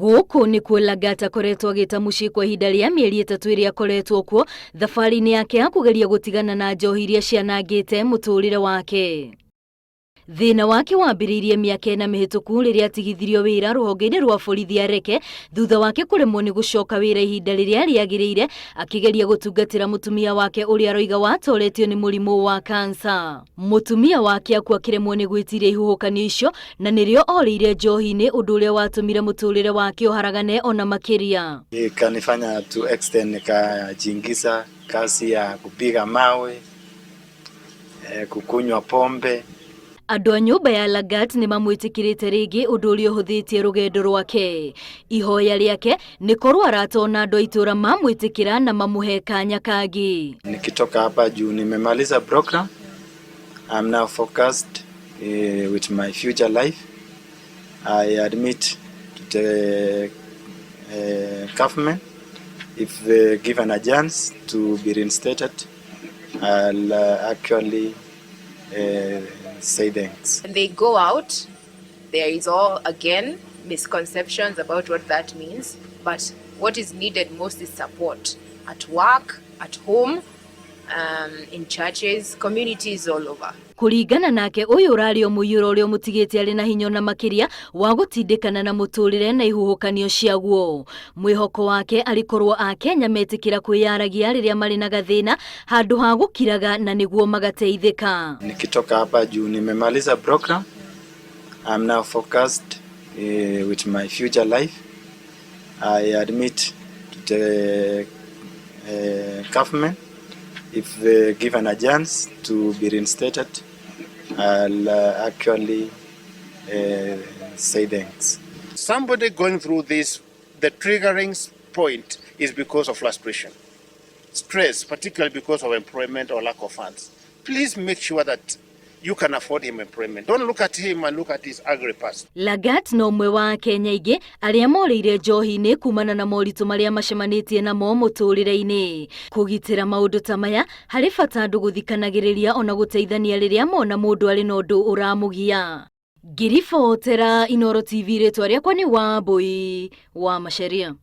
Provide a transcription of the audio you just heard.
Gũkũ nĩkuo Lagat akoretwo agĩta mũciĩ kwa ihinda rĩa mĩeri 3 ĩrĩa akoretwo kuo thabarĩ-inĩ yake ya kũgeria gũtigana na njohi iria cianangĩte mũtũrĩre wake. Thĩna wake wambĩrĩirie mĩaka 4 mĩhĩtũku rĩrĩa atigithirio wĩra rũhonge-inĩ rwa borithi ya Reke thutha wake kũremwo nĩ gũcoka wĩra ihinda rĩrĩa rĩagĩrĩire akĩgeria gũtungatĩra mũtumia wake ũrĩa aroiga watoretio nĩ mũrimũ wa kansa. Mũtumia wake akua akĩremwo nĩ gwĩtiria ihuhũkanio icio na nĩrĩo orĩire njohi-inĩ ũndũ ũrĩa watũmire mũtũrĩre wake ũharagane ona makĩria. Ikanifanya to extend nikajiingiza kazi ya kupiga mawe, kukunywa pombe. Andũ a nyũmba ya Lagat nĩ mamwĩtĩkĩrĩte rĩngĩ ũndũ ũrĩa ũhũthĩtie rũgendo rwake. Ihoya rĩake nĩ korwo arata ona andũ a itũũra mamwĩtĩkĩra na mamũhe kanya kangĩ. Nikitoka hapa juu nimemaliza program, I'm now focused with my future life. I admit to the government, if given a chance to be reinstated, I'll actually say thanks. When they go out, there is all again misconceptions about what that means, but what is needed most is support at work, at home, in churches, communities all over. Kũringana nake ũyũ ũrarĩ o mũiyũro ũrĩa ũmũtigĩte arĩ na hinya na makĩria wa gũtindĩkana na mũtũrĩre na ihuhũkanio ciaguo. Mwĩhoko wake arĩ korwo Akenya metĩkĩra kwĩyaragia rĩrĩa marĩ na gathĩna handũ ha gũkiraga na nĩguo magateithĩka. Nikitoka hapa juu nimemaliza program, I'm now focused with my future life. I admit to the government, if given a chance to be reinstated, I'll actually say thanks. Somebody going through this, the triggering point is because of frustration, stress, particularly because of employment or lack of funds. Please make sure that you can afford him employment. Don't look at him and look at his ugly past. Lagat no ũmwe wa Akenya aingĩ arĩa morĩire njohi-inĩ kumana na moritũ marĩa macemanĩtie namo mũtũrĩre-inĩ. Kũgitĩra maũndũ ta maya harĩ bata andũ gũthikanagĩrĩria ona gũteithania rĩrĩa mona mũndũ arĩ na ũndũ ũramũgia. Ngĩribotera Inooro TV, rĩtwa rĩakwa nĩ Wambui wa Macharia.